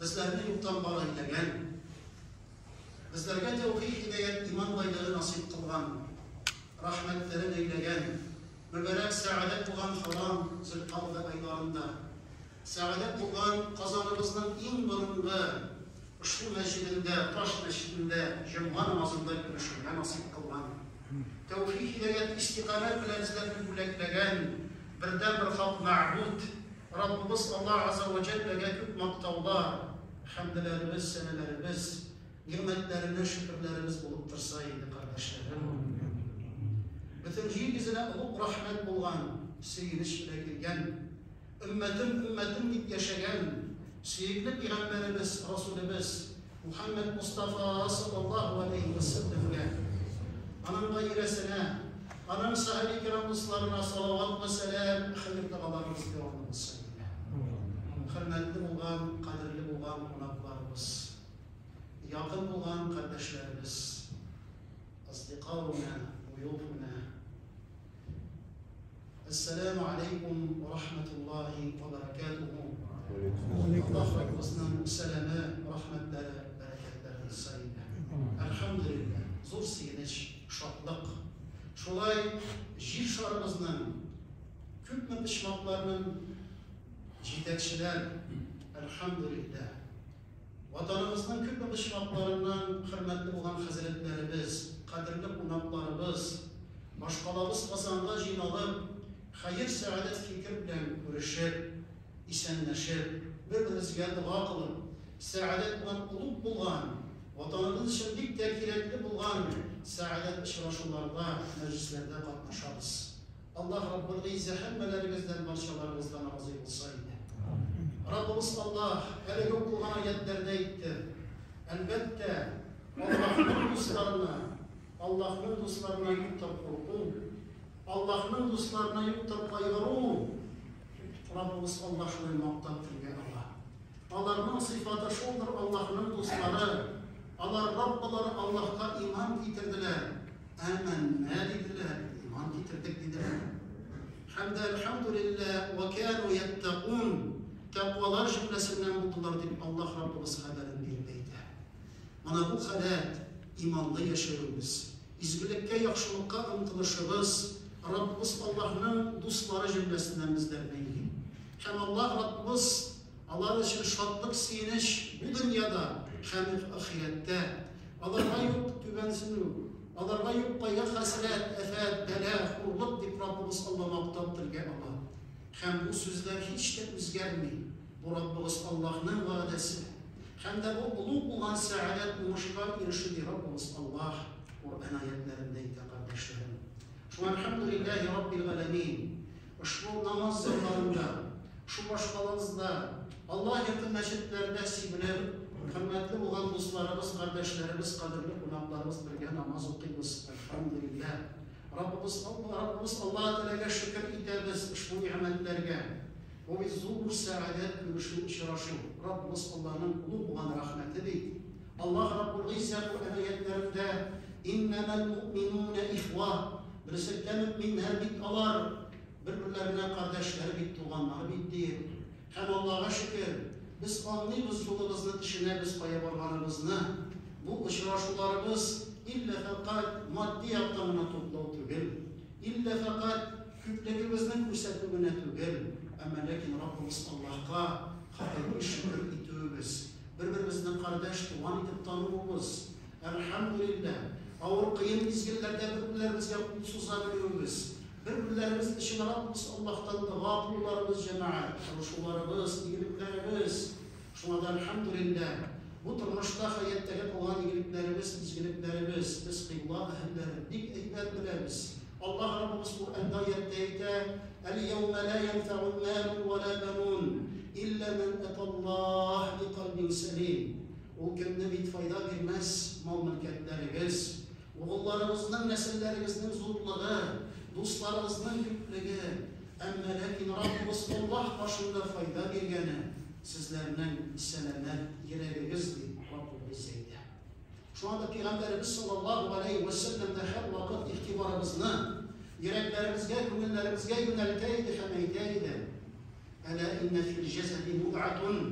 Безләрне юктан бар әйләгән, безләргә тәүфыйк, һидаять, иман байлыгы насыйп кылган, рәхмәтләрен әйләгән, мөбарәк сәгадәт булган харам Зөлкагъдә айларында, сәгадәт булган Казаныбызның иң борынгы ошбу мәсҗидендә, Таш мәсҗидендә җомга намазында күрешергә насыйп кылган, тәүфыйк, һидаять, истикамәт белән безләрне бүләкләгән бердәнбер хак мәгъбүд, Раббыбыз Аллаһ Азза вә Җәлләгә күп мактаулар, хәмделәребез, сәнәләребез, нигъмәтләренә шөкерләребез булып торса иде, кардәшләрем. Бөтен җир йөзенә олуг рәхмәт булган, сөенеч белән килгән, өммәтем, өммәтем дип яшәгән сөекле пәйгамбәребез, Расулебез Мухәммәд Мостафа саллаллаһу галәйһи вә сәлләмгә, аның гаиләсенә, аның сәхаби кирам дусларына салават вә сәлам, хәер догаларыбыз дәвамлы булсын иде. Хөрмәтле булган, кадерле булган кунакларыбыз, якын булган кардәшләребез, асдикауна, дуюфуна. Әссәләмү алейкум вә рахматуллаһи вә бәрәкәтүһү. Аллаһ Раббыбызның сәламе, рәхмәтләре, бәрәкәтләре булса иде. Әлхәмдүлилләһ, зур сөенеч, шатлык. Шулай җир шарыбызның күпме почмакларының җитәкчеләр, әлхәмдүлилләһ, Ватаныбызның күпме почмакларыннан хөрмәтле булган хәзрәтләребез, кадерле кунакларыбыз, башкалабыз Казанга җыйналып, хәер-сәгадәт фикер белән күрешеп, исәнләшеп, бер-беребезгә дога кылып, сәгадәт булган олуг булган, Ватаныбыз өчен бик тә кирәкле булган сәгадәт очрашуларда, мәҗлесләрдә катнашабыз. Аллаһ Раббул Гыйззә һәммәләрегездән, барчаларыгыздан разый булса иде. Раббыбыз Аллаһ әлеге укылган аятьләрдә әйтте, Әлбәттә, Аллаһның дусларына, Аллаһның дусларына юктыр курку, Аллаһның дусларына юктыр кайгыру. Раббыбыз Аллаһ шулай мактап телгә ала. Аларның сыйфаты шулдыр, Аллаһның дуслары, алар Раббылары Аллаһка иман китерделәр. Әмәннә диделәр, иман китердек диделәр. Һәм дә әлхәмдүлилләһ вә кәну яттәкун, тәкъвалар җөмләсеннән булдылар дип Аллаһ Раббыбыз хәбәрен биреп әйтә. Менә бу халәт, иманлы яшәвебез, изгелеккә, яхшылыкка омтылышыбыз Раббыбыз Аллаһның дуслары җөмләсеннән безләрне әйли. Һәм Аллаһ Раббыбыз Алар өчен шатлык, сөенеч бу дөньяда һәм ахирәттә. Аларга юк түбәнсенү, аларга юк кайгы-хәсрәт, афәт, бәла, хурлык, дип Раббыбыз Алла мактап телгә ала. Һәм бу сүзләр һич тә үзгәрми. Бу Раббыбыз Аллаһның вәгъдәсе. Һәм дә бу олуг булган сәгадәт, уңышка ирешү, ди Раббыбыз Аллаһ Коръән аятьләрендә әйтә, кардәшләрем. Шуңа әлхәмдүлилләһи раббил галәмин. Ошбу намаз залларында, ошбу башкалабызда, Аллаһ йорты мәчетләрендә сибелеп, хөрмәтле булган дусларыбыз, кардәшләребез, кадерле кунакларыбыз бергә намаз укыйбыз, әлхәмдүлилләһ. Раббыбыз Алла, Раббыбыз Аллаһ Тәгаләгә шөкер итәбез ошбу нигъмәтләргә. Бу бит зур сәгадәт, күрешү, очрашу. Раббыбыз Аллаһның олуг булган рәхмәте бит. Аллаһ Раббул Гыйззә Коръән аятьләрендә, Иннәмәл муъминуна ихва, Берсектә мөэминнәр бит алар, бер-берләренә кардәшләр бит, туганнар бит, диеп. Һәм Аллага шөкер, без аңлыйбыз юлыбызны, төшенәбез кая барганыбызны. Бу очрашуларыбыз иллә фәкать матди яктан гына туплау түгел, иллә фәкать күплегебезне күрсәтү генә түгел, әмма ләкин Раббыбыз Аллаһка хакыйкый шөкер итүебез, бер-беребезне кардәш, туган итеп тануыбыз, әлхәмдүлилләһ, авыр, кыен мизгелләрдә бер-берләребезгә кул суза белүебез, бер-берләребез өчен Раббыбыз Аллаһтан дога кылуларыбыз, җәмәгать, тырышуларыбыз, игелекләребез, шуңа да, әлхәмдүлилләһ, бу тормышта, хәяттәге кылган игелекләребез, изгелекләребез, без кыйбла әһелләре, бик әйбәт беләбез. Аллаһ Раббыбыз Коръәндә аятьтә әйтә, Әл-яумә лә янфәгү малун вә лә бәнун, илля мән әталлаһ бикальбин сәлим. Ул көнне бит файда бирмәс мал-мөлкәтләрегез, угылларыгызның, нәселләрегезнең зурлыгы, дусларыгызның күплеге, әмма ләкин Раббыбыз Аллаһ каршында файда биргәне, сезләрнең сәламәт йөрәгегез, дип Раббул Гыйззә әйтә. Шуңа да Пәйгамбәребез саллаллаһу галәйһи вә сәлләм дә һәрвакыт игътибарыбызны йөрәкләребезгә, күңелләребезгә юнәлтә иде һәм әйтә иде, Әлә иннә фил җәсәди мудгатун,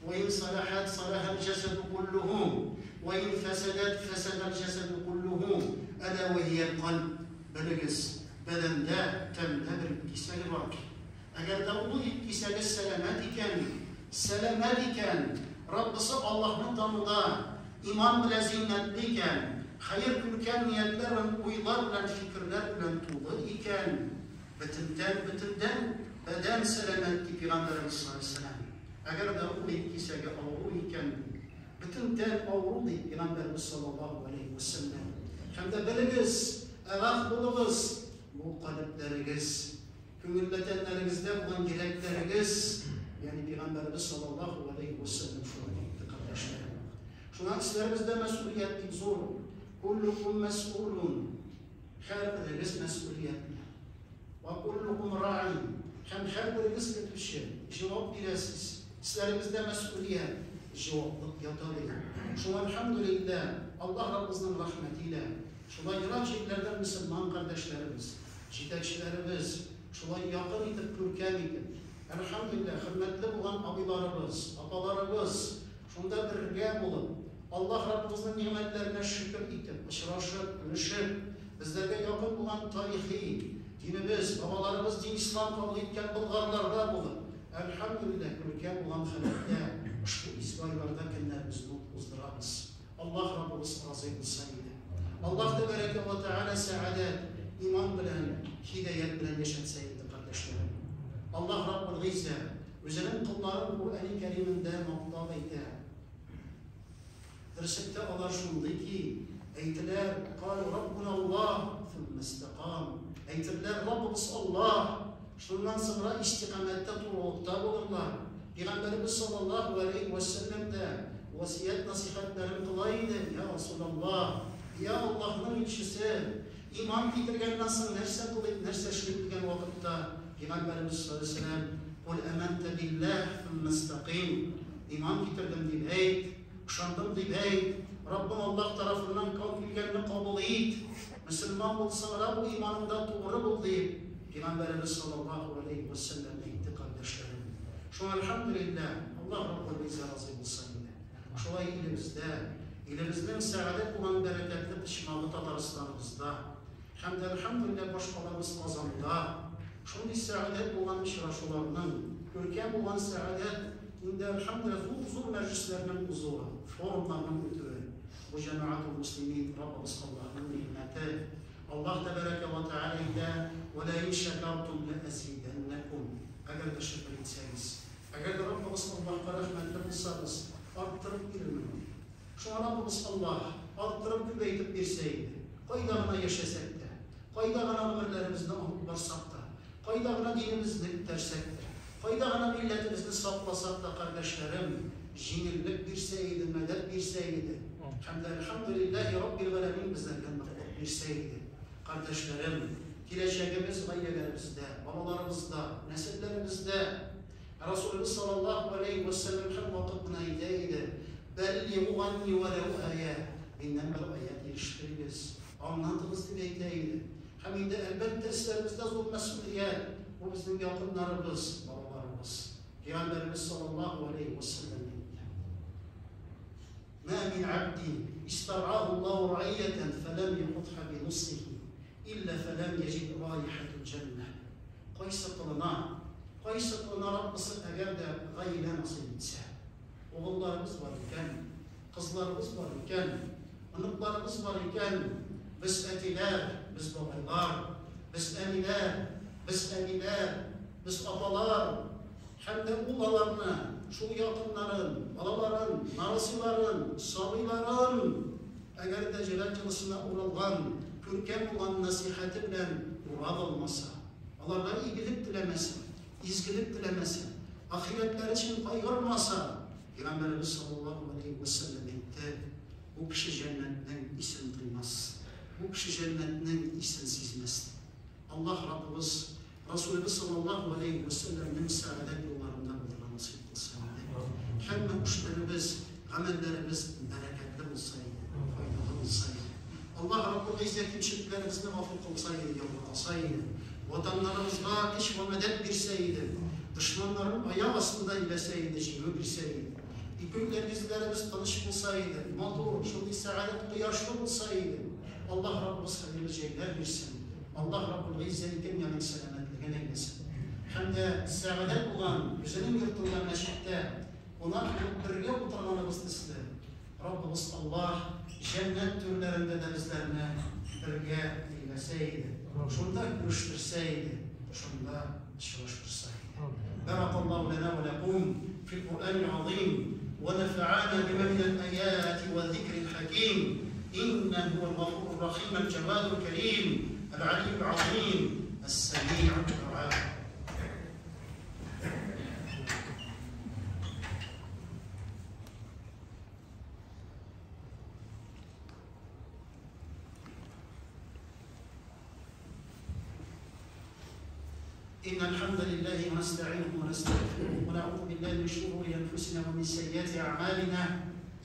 Вә ин салахат салахал җәсәду куллуху, вә ин фәсәдәт фәсәдәл җәсәду куллуху, әлә вә һиял кальб. Белегез, бәдәндә, тәндә бер ит кисәге бар. Әгәр дә ул ит кисәге сәламәт икән, сәламәт икән, Раббысы Аллаһны тануда, иман белән зиннәтле икән, хәер күркәм ниятләр һәм уйлар белән, фикерләр белән тулы икән, бөтен тән, бөтен тән, бәдән сәламәт, ди Пәйгамбәребез саллаллаһу алейһи ва сәлләм. Әгәр дә ул ит кисәге авыру икән, бөтен тән авыру, ди Пәйгамбәребез саллаллаһу алейһи ва сәлләм. Һәм дә белегез, әгах булыгыз, бу калебләрегез, күңелле тәннәрегездә булган йөрәкләрегез, ягъни Пәйгамбәребез саллаллаһу алейһи ва сәлләм шулай әйтте, кардәшләрем. Шуңа өсләребездә мәсьүлият бик зур. Куллукум мәсьүлун. Һәрберегез мәсьүлиятле. Вә куллукум раин. Һәм һәрберегез көтүче, җавап бирәсез. Өсләрегездә мәсьүлият, җаваплык ята ди. Шуңа әлхәмдүлилләһ, Аллаһ Раббызның рәхмәте илә, шулай ерак җирләрдән мөселман кардәшләребез, җитәкчеләребез, шулай якын итеп, күркәм итеп, әлхәмдүлилләһ, хөрмәтле булган абыйларыбыз, апаларыбыз, шунда бергә булып, Аллаһ Раббыбызның нигъмәтләренә шөкер итеп, очрашып, күрешеп, безләргә якын булган тарихи динебез, бабаларыбыз дин-ислам кабул иткән Болгарларда булып, әлхәмдүлилләһ, күркәм булган халәттә ошбу изге айларда көннәребезне уздырабыз. Аллаһ Раббыбыз разый булса иде. Аллаһ Тәбәрәкә вә Тәгалә сәгадәт, иман белән, һидаять белән яшәтсә иде, кардәшләрем. Аллаһ Раббул Гыйззә үзенең колларын Куръәни Кәримендә мактап әйтә. Дөреслектә алар шундый ки, әйтеләр, Калу Раббуна Аллаһ, сумма истәкаму. Әйтерләр, Раббыбыз Аллаһ, шуннан соңра истикамәттә, турылыкта булырлар. Пәйгамбәребез саллаллаһу галәйһи вә сәлләм дә васыять-насыйхәтләрен кыла иде, Я Расулаллаһ, я Аллаһның илчесе, иман китергәннән соң нәрсә кылыйк, нәрсә эшлик дигән вакытта, Пәйгамбәребез саллаллаһу галәйһи вә сәлләм, Кул әмәнтә билләһ, сумма истәкыйм. Иман китердем дип әйт, ышандым дип әйт, Раббың Аллаһ тарафыннан килгәнне кабул ит, мөселман бул, соңра бу иманыңда тугры бул, дип, Пәйгамбәребез саллаллаһу галәйһи вә сәлләм әйтте, кардәшләрем. Шуңа әлхәмдүлилләһ, Аллаһ Раббул Гыйззә разый булсын иде. Шулай илебездә, илебезнең сәгадәт булган бәрәкәтле почмагы Татарстаныбызда һәм дә әлхәмдүлилләһ башкалабыз Казанда шундый сәгадәт булган очрашуларның, күркәм булган сәгадәт Инде, әлхәмдүлилләһ, зур-зур мәҗлесләрнең узуы, форумнарның үтүе, бу җәмәгатул мөслимин, Раббыбыз Аллаһның нигъмәте. Аллаһ тәбәрәкә вә тәгалә әйтә, Вә лә ин шәкәртум лә әзидәннәкум. Әгәр дә шөкер итсәгез, әгәр дә Раббыбыз Аллаһка рәхмәтле булсагыз, арттырып бирермен, ди. Шуңа Раббыбыз Аллаһ арттырып, күбәйтеп бирсә иде, кайда гына яшәсәк тә, кайда гына гомерләребезне алып барсак та, Кайда гына динебезне күтәрсәк тә, кайда гына милләтебезне сакласак та, кардәшләрем, җиңеллек бирсә иде, мәдәт бирсә иде. Һәм дә әлхәмдүлилләһи раббил галәмин безләргә ныклык бирсә иде. Кардәшләрем, киләчәгебез гаиләләребездә, балаларыбызда, нәселләребездә. Расулыбыз саллаллаһу галәйһи вә сәлләм һәрвакыт моны әйтә иде, Бәллигу ганни вәләү ая, миннән бер аять ирештерегез, аңлатыгыз дип әйтә иде. Һәм инде, әлбәттә, өсләребездә зур мәсьүлият, бу безнең якыннарыбыз, балаларыбыз. Пәйгамбәребез саллаллаһу алейһи вә сәлләм әйтте. Ма мин абдин истар'аху Аллаһу раиятан фалам якутха би нусхихи илля фалам яҗид раихатул җәннә. Кайсы колына, кайсы колына Раббысы әгәр дә гаилә насыйп итсә, угылларыбыз бар икән, кызларыбыз бар икән, оныкларыбыз бар икән, без әтиләр, без бабайлар, без әниләр, без әбиләр, без апалар, һәм дә ул аларны, шул якыннарын, балаларын, нарасыйларын, сабыйларын, әгәр дә җиләк җылысына уралган, күркәм булган нәсыйхәте белән урап алмаса, аларга игелек теләмәсә, изгелек теләмәсә, ахирәтләре өчен кайгырмаса, Пәйгамбәребез саллаллаһу галәйһи вә сәлләм әйтте, бу кеше җәннәтнең исен тоймас, бу кеше җәннәтнең исен сизмәс. Аллаһ Раббыбыз Расулебез саллаллаһу галәйһи вә сәлләмнең сәгадәт юлларында булырга насыйп кылса иде. Һәммә эшләребез, гамәлләребез бәрәкәтле булса иде, файдалы булса иде. Аллаһ Раббул Гыйззә кимчелекләребезне гафу кылса иде, ярлыкаса иде. Ватаннарыбызга көч вә мәдәт бирсә иде. Дошманнарын аяк астында иләсә иде, җиңү бирсә иде. Күкләр йөзләребез тыныч булса иде, матур, шундый сәгадәт кояшлы булса иде. Аллаһ Раббыбыз хәерле җәйләр бирсен. Аллаһ Раббул Гыйззә ике дөньяның сәламәтлеген әйләсен. Һәм дә сәгадәт булган үзенең йортында мәчеттә кунак булып бергә утырганыбыз төсле, Раббыбыз Аллаһ җәннәт түрләрендә дә безләрне бергә әйләсә иде. Шунда күрештерсә иде, шунда очраштырса иде. بارك الله لنا ولكم في القرآن العظيم ونفعنا بما من الآيات والذكر الحكيم إنه هو الغفور الرحيم الجواد الكريم العلي العظيم السميع الدعاء. إن الحمد لله ونستعينه ونستغفره ونعوذ بالله من شرور أنفسنا ومن سيئات أعمالنا،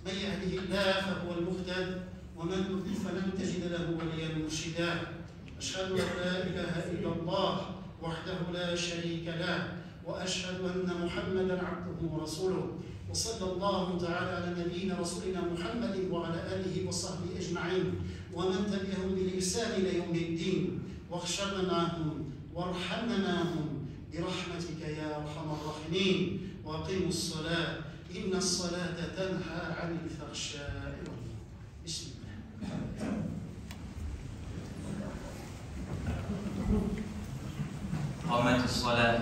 من يهده الله فهو المهتد ومن يضلل فلن تجد له وليا مرشدا. أشهد أن لا إله إلا الله وحده لا شريك له، وأشهد أن محمدا عبده ورسوله، وصلى الله تعالى على نبينا رسولنا محمد وعلى آله وصحبه أجمعين ومن تبعهم بالإحسان إلى يوم الدين، واحشرنا معهم وارحمنا معهم برحمتك يا أرحم الراحمين. وأقيموا الصلاة إن الصلاة تنهى عن الفحشاء والمنكر. بسم الله. قامت الصلاة.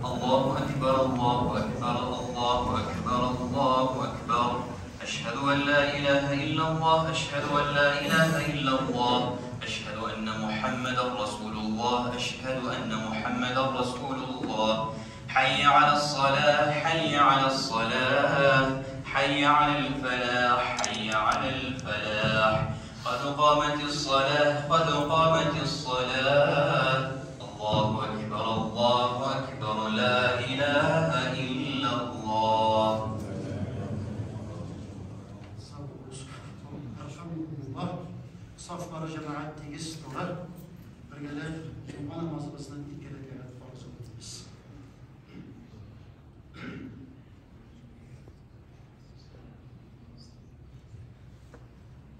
الله أكبر الله أكبر الله أكبر الله أكبر. أشهد أن لا إله إلا الله، أشهد أن لا إله إلا الله، أشهد أن محمدا رسول الله، أشهد أن محمدا رسول الله. حي على الصلاة، حي على الصلاة، حي على الفلاح، حي على الفلاح. قد قامت الصلاة، قد قامت الصلاة. الله أكبر الله أكبر، لا إله إلا الله. Сафлары җәмәгать тигез туры, бергәләп җомга намазыбызны ике рәкәгать фарыз укыйбыз.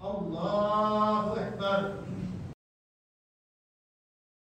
Аллаһу